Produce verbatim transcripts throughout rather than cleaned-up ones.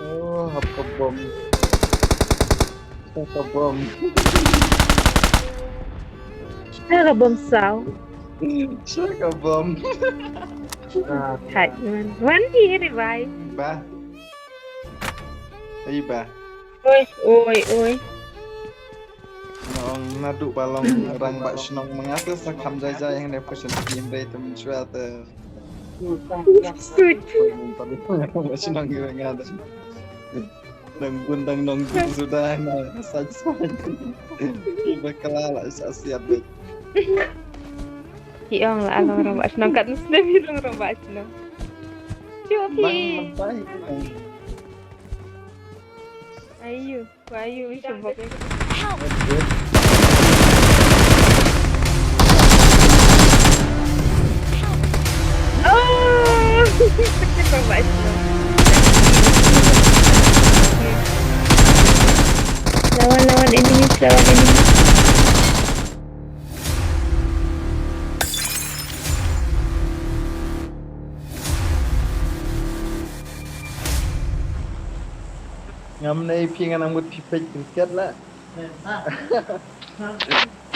Oh, hap ka bom. Hap ka bom. Sha ka bom saw. Sha ka bom. Thait man. Wan hi revive. Ba. Ai ba. Oi, oi, oi. Nong nadu balong rang ba shnong mangata sa kam jai jai hang ne pusin kim dai tum chua te. Sut. Ba shnong ngi ngata. Nang bun dang nong bun suda na sach sach. Iba kala la sa siat dai. Ki ong la along rong ba shnong kat muslim hi long rong ba shnong. Chup Bang hi. mentai. Ayu, ayu, mi shabok. Help! Oh! Rong ba shnong. Lawan, lawan enemies, lawan enemies. Ngam nei phi ngan ngut phi peit cricket la.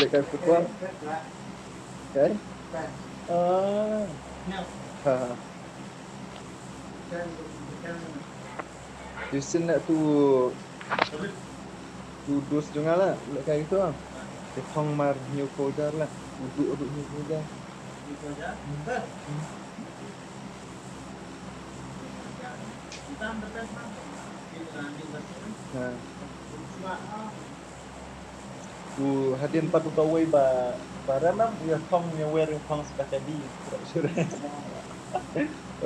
Leka football. Okay. Ah. Ha. Yusin la tu tu dus jong nga la leka itu. Te thong mar hynñiew phew hajar la. U du du hynñiew phew hajar. Ha. U hadien pat u kawei ba ba ranam u ïa thong ïa wer ïa thong sdaka di.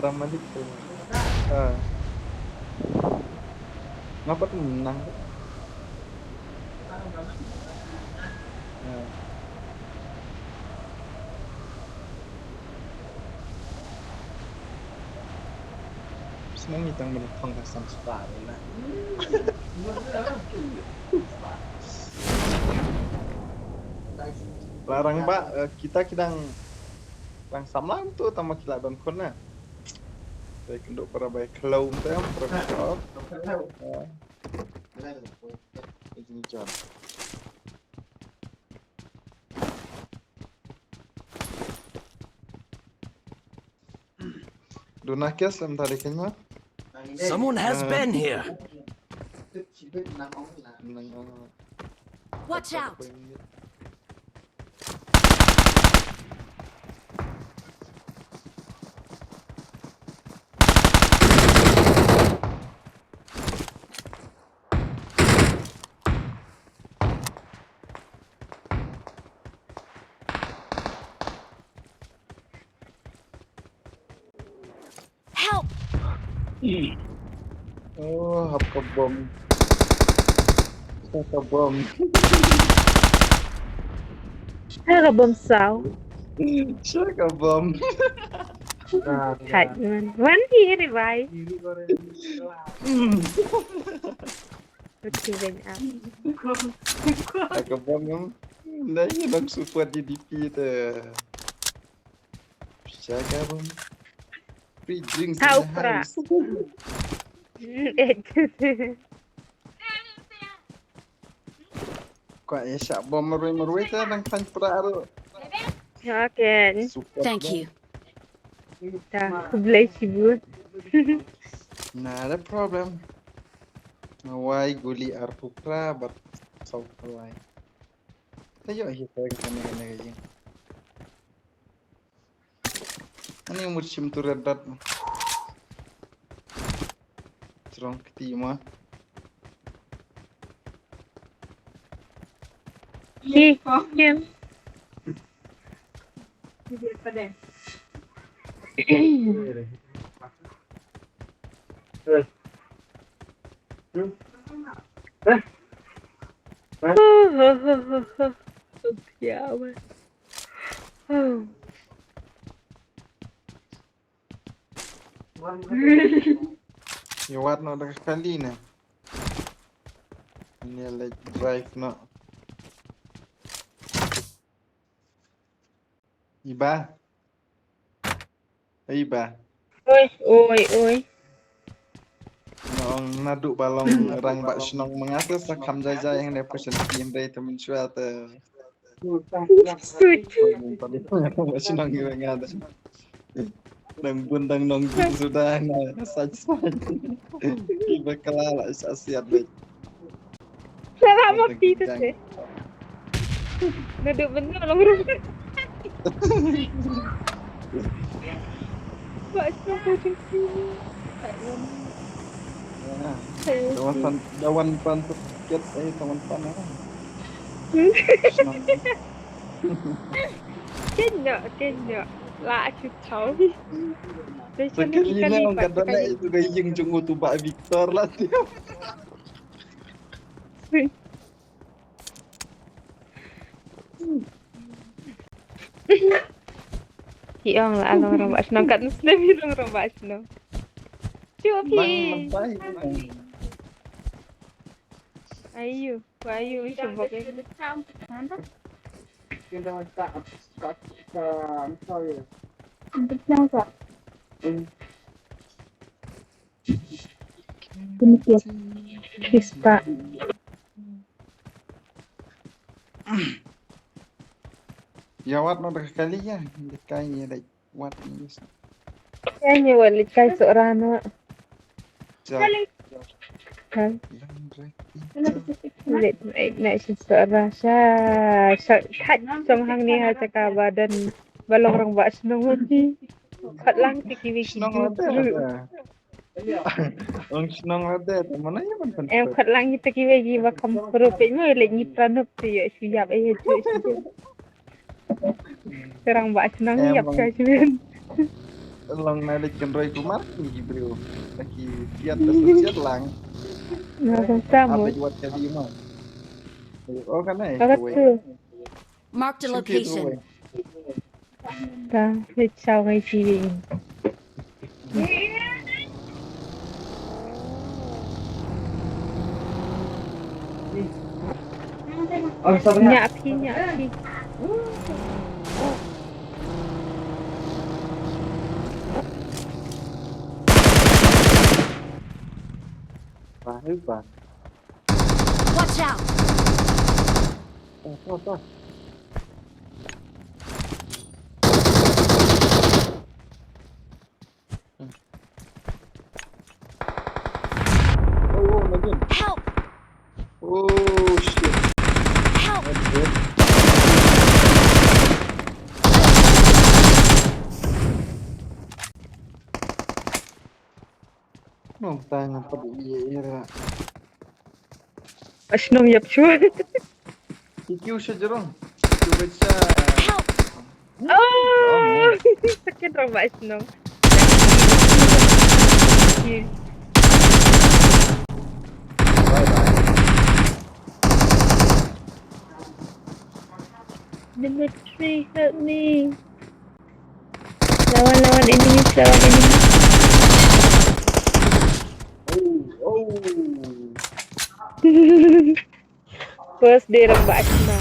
Ram malik tu. Ha. Ngapa tu menang tu? Ha. Semua ni tang benda thong ka sam spa ni lah. Larang ba eh, kita kidang lang samlang tu tama kila don khun na. Bai kendo para bai khlong tem para bai khlong. Ya. Ini jam. Duna kes em tadi kenya. Someone has been here. Nang ong. Watch out! Help! Oh, hap ka bom. Hap ka bom. Sha ka bom saw. Sha ka bom. Thait man. Wan hi revive. Revenge up. Hap ka bom em. Nai ngi dang support D D P te. Sha ka bom. Free drinks in Tau the pra. house. Mm, eh. Kwa ya sha bom marwei marwei te dang khlaiñ pra ru. Okay. Support. Thank you. Ta kublai shibun. Not a problem. Wai guli arphew phra bad saw phew lai. Te ïoh hi te kane kane ka jing. Ani mut shim tu red dot. Strong kti ma. Hi, Kim. Yeah, man. Oh. Ïa wad noh da ka kali ne. Ïa leit drive noh. Iba. Iba. Oi, oi, oi. Nong naduh ba long rangbah shnong ma nga te sa kham jai jai hangne position team dei te mynshuwa te. Sweet. Rangbah shnong ïa nga te. Nang bun dang nong bun suda nga sach sach. Iba kala la sa siat dei. Salah ma phi te. Naduh mynno long rung. Ba shnong ko jingphi. Dawan pan, dawan pan tiket, eh, dawan pan, eh. Kenya, Kenya. La chu chau. Sekali na ong ka don ai tu ka ïing jong u tu Bah Victor la tu. Ki ong la long rangbah shnong kat Muslim, long rangbah shnong. Chup hi. Ayu, ayu, sibuk. Ïa wat noh da ka kali ïa, da ka ïa da wat ni. Ïa ni wat leit kai Sohra noh. Kali. Ha. Leit na, na shi Sohra sha, sha, sha, shong hangne ha jaka ba don ba long rangbah shnong ma phi. Khot lang te kiwei ki. Shnong la te. Ong shnong la te, te mana ïa ban pynpet. Em khot lang ïa te kiwei kiba kham krup peit mo leit ngi tranop te ïa shu ïap ïa shu shu. Te rangbah shnong ïap sha shu. Long na leit kynroi kumar ki briew. Ki piat da siat lang. Na sngewsam mo. Abej wat ka di mo. Oh kan ai. Marked a location. Ta, hit saw ngai chi wei. Nya phi, nya phi. Watch out! Help! Oh shit. Help! That's good. Nong tang pat ïa ira. Ba shnong ïap shuwa. Ki kiew sha jrong. Kiew beit sha. Help! Oh! Sakit rong ba shnong. Bye bye. Number three, help me. Lawan, lawan enemies, lawan enemies. Oh, oh. First day rong ba shnong.